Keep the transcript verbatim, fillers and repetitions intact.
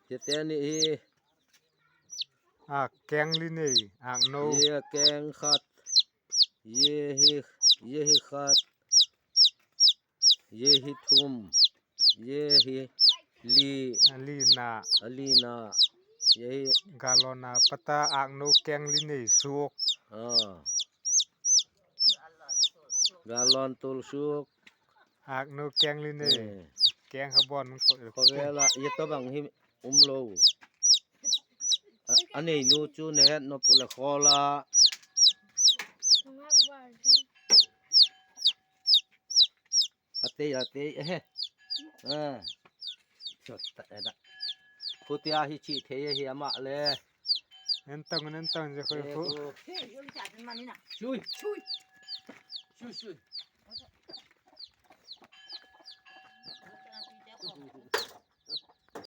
Tete ni hi. A, keng li nei, ak no. Ye keng khat. Ye hi, ye hi khat. Ye hi thum. Ye hi li. A li na. A li na. Ye hi galon a pata ak no keng li nei suk. A. Galon tul suk. Ak no keng li nei. Eh. Keng kha bon ko. Ko vela, ye to bang hi um lo. A, a nei nu chu ne het no pule khola. Ate, ate, eh. Ah. Chot ta, eh, da. Khutia hi chi thei hi ama le. Nen tong, nen tong, je khoi khu. Sui. Sui, sui.